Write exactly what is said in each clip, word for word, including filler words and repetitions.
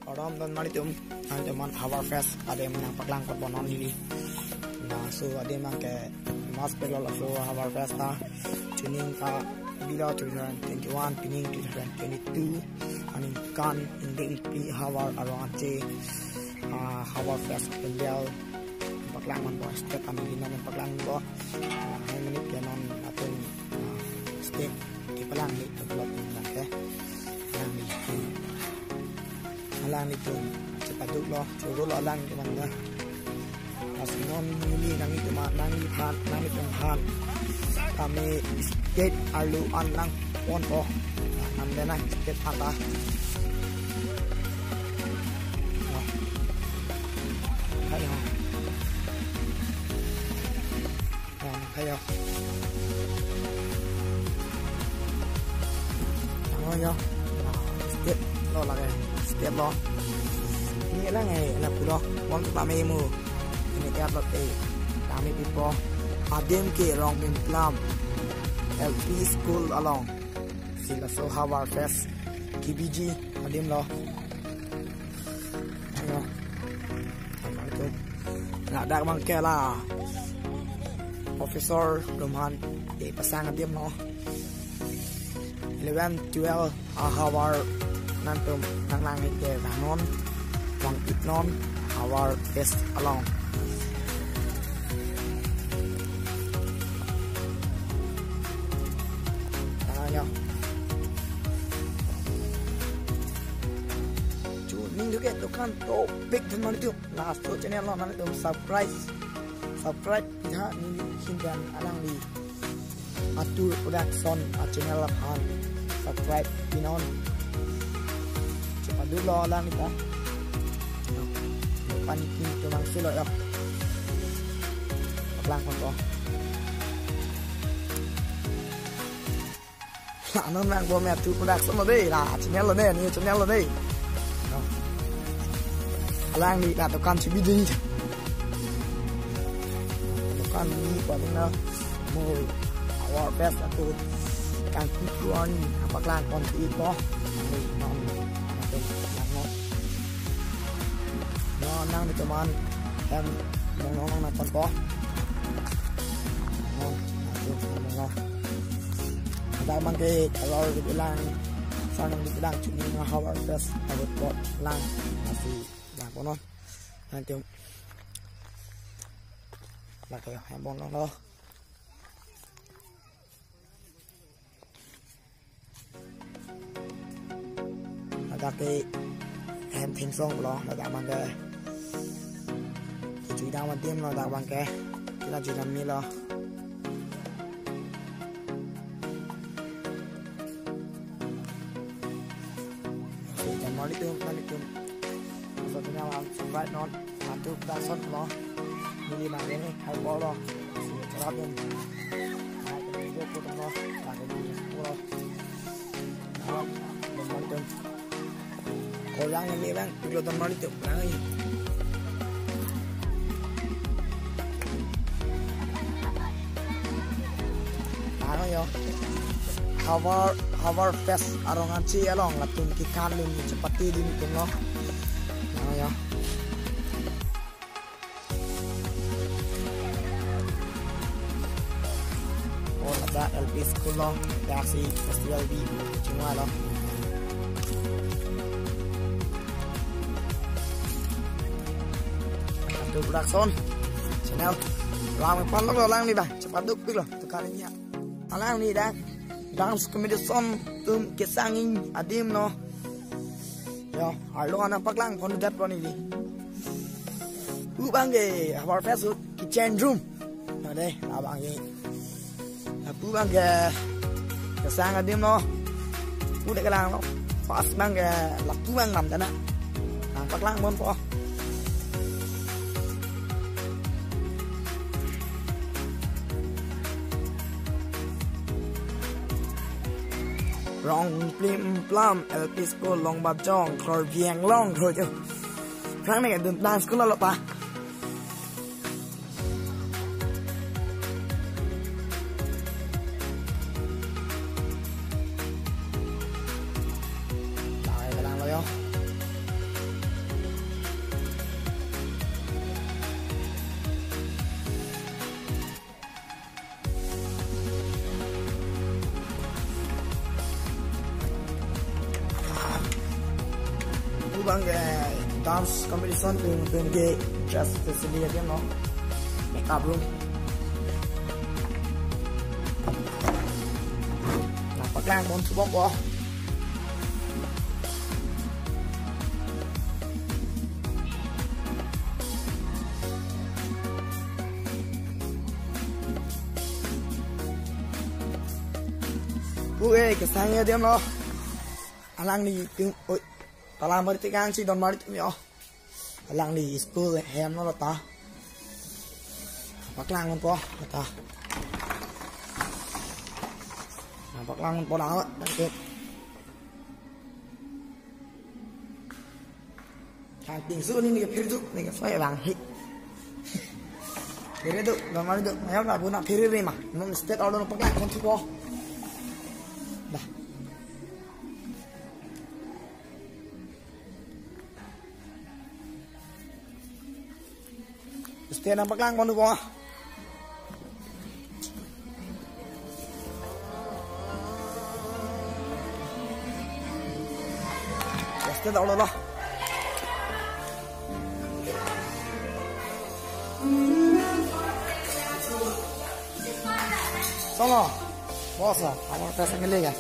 Kardom don mari tum, nangtum aphan Havar Fest adim nangpaklang ponbom non neli. Laso adim abangke mass pelo laso Havar Fest ta, chuning ta bilo two thousand twenty-one, pining two thousand twenty-two, aningkan Ingdeng Ingpi Havar arong ache, ah, Havar Fest India paklang ponbom, state kami di non paklang ponbom. Ah, hai menit ke non atum, ah, state di palang di tempat ni ke. Alangli. Alanglitum chepaduklo, chorolo alangli manda. Lasi non neli nanglitum, nangliphan, nanglitum aphan kami state arlo an lang ponpo. Nang dena state ata. Oh. Hai ho. Oh, hai ho. Oh, yo. Step lo lake. Step lo. Ni lang eh, la pulo. Wan ta me mu. Ini ke upload eh. Kami pipo. Adim ke Rongpimplam L P School along. Si laso Havar Fest K B G adim lo. Ayo. Ladak abangke la officer atum aphan kepasang adim lo. Eleven, twelve ahavar nangtum nanglang ke vangnon, vangpiknon Havar Fest along. Ayo. Chuning duke dokan topik dun mari tu. Laso channel lo nangtum subscribe. Subscribe piha neli hindan alangli Atur Production a channel aphan subscribe pinon. Chepaduklo alangli ta. Pan kin tumang sulo yo. Lang kon ko. La non nang bom ya Atur Production lo dei, la channel lo dei, new channel lo dei. Alangli la dokan chibi dei. Dokan ni pa ding na mo Havar Fest atum kan kuan apaklang kon ti ko. Ni non atum lang no. No nangtum aphan hem mong nong nang kon ko. No atum mong nong. Ladak abangke kalau dibilang, sang dibilang chuning Havar Fest ahut pot lang masih lang konon. Nangtum lake hem mong nong lo. Ladak ke hem thing song lo, ladak abangke. Kechui dam adim lo, ladak abangke. Kita chui dam ni lo. Oke, dan mari tum, mari tum. Maksudnya, subscribe non. Atur Production lo. Neli nang ini hai bolo. Si cerap dun. Hai, ini juga putar lo. Lagi ini putar lo. Nah, belum mari tum. Kolang ini bang, iklo ton mari tum. Nah, ini. Ano yo. Havar, Havar Fest arong ache along latum kekan dun chepate dun tum lo. Ano yo. Oh, ladak L P School lo, ladak si festival bi chingwa lo. Atur Production channel. Lang me pan lo, alangli ba. Chepaduk pik lo, dokan ini ya. Alangli dak dance competition atum kesangji adim lo. Yo, arlo an nangpaklang pon dat pon ini. Pu abangke Havar Fest ahut kitchen room. Nah dei, abangke. Lapu abangke kesang adim lo. Pu dei kelang lo. Pas abangke lapu abang nam dana. Nangpaklang ponpo. Rongpimplam L P School, Longbajong, Karbi Anglong, Karbi Anglong. Phrang ne dun dance school lo pa. Lai kelang lo yo. Bang ke dance competition pen pen ke dress facility adim lo. Makeup room. Nangpaklang pon thu bompo. Pu eh, kesang adim lo. Alangli tum, oi. Talang mari tikang si don mari tum yo. Alangli school hem lo ta. Paklang pon po ta. Nangpaklang pon po lang. Thank you. Thang ting su ni, ni ke phir tu, ni ke soi bang hi. Phir tu, don mari tu, mayam na bu na phir ri ma. Non state order paklang pon thu po. Dah. State nangpaklang pon thu po. State dak lo lo. Solo. Bosa, amor ta sangele ya.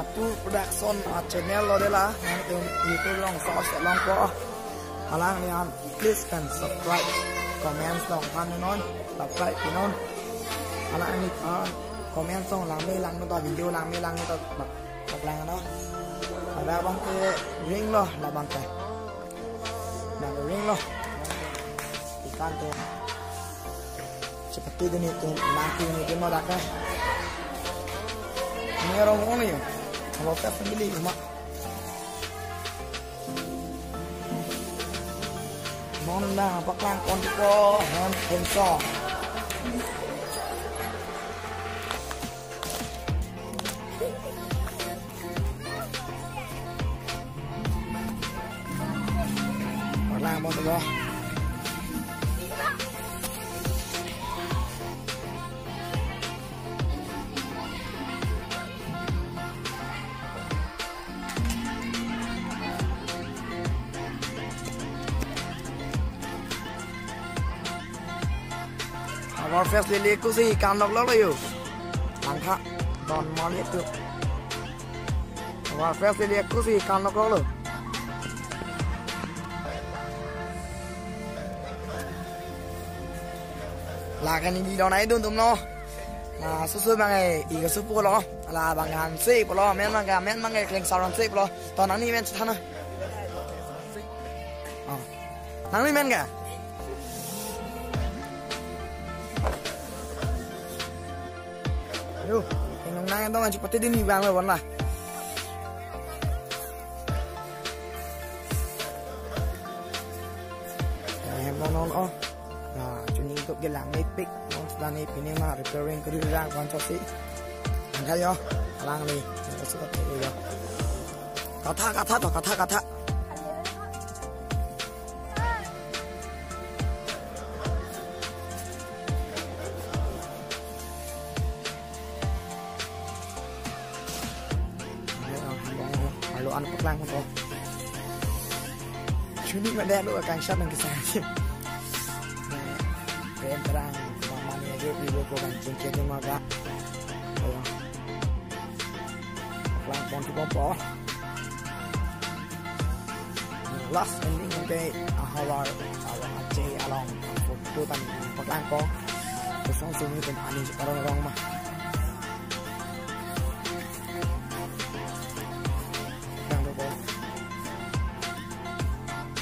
Atur Production a channel lo dela, nangtum YouTube along search longpo. Alangli an please kan subscribe, comment along han non, subscribe non. Alangli an comment along langme lang nota, video langme lang nota, bak, bak lang no. Ada bang ke ring lo, labang ke. Nang ring lo. Ikan tu. Seperti ini tu, mati ini tu mau dak eh. Ini orang ngomong ni. Kalau tak sendiri cuma. Mon nangpaklang pon thu po, hem hem so. Paklang pon thu po. Havar Fest lele kusi kan lok lok lo yo. Langkha don mol itu. Havar Fest lele kusi kan lok lok lo. Lakan ini don ai dun tum no. Na susu bang eh, iga supu lo. Ala bang han se pulo, men bang ke, men bang ke kleng saron se pulo. To nangli men chethan na. Oh. Nangli men ke? Aduh, inung nang entong aji pati din ibang lo bon lah. Ya, hem non non oh. Nah, cuni ikut gelang nipik, non sedang nipik ini mah repairing ke dulu lah, konco si. Angkat yo, alangli, angkat suka tu yo. Katha, katha to, katha, katha. Ayo, ayo, ayo, anu paklang ko. Cuni ma deh lo kang sat nang kisah. Keren terang, mama ni aja ibu ko kan cengkeh ni maga. Ayo. Paklang pon tu kompo. Last ending ke ahavar, ahavar ache along photo tan paklangpo. Kosong sumi tum ani sekarang orang mah. Yang tu ko.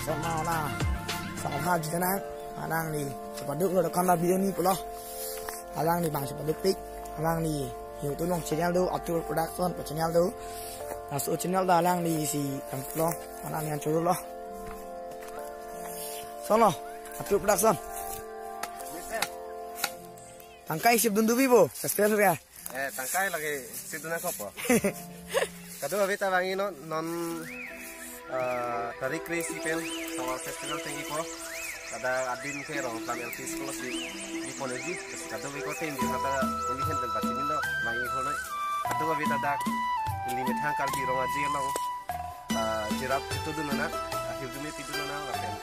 Sama lah. Sama aja kan. Alangli chepaduk lo, kan la video ni pulo. Alangli bang chepadukpik. Alangli YouTube along channel do, Atur Production pu channel do. Laso channel do alangli si kan pulo. Alangli an churu lo. Solo, Atur Production. Tangkai sip dun dubi bo, subscribe ya. Eh, tangkai lagi sip dun nangkokpo. Kadokave ta vangnon, non, eh, tarik kre-isi pen, Havar Festival tengkipo. Kada adin ke Rongplang L P School si di pon eji, kadokave korte neli kata neli hen pen pachinilo, mai ihonoi. Kadokave ladak neli methang Karbi Rong Aje along, ah, cherap chetudun nang, ahirjume pidun nang, lapen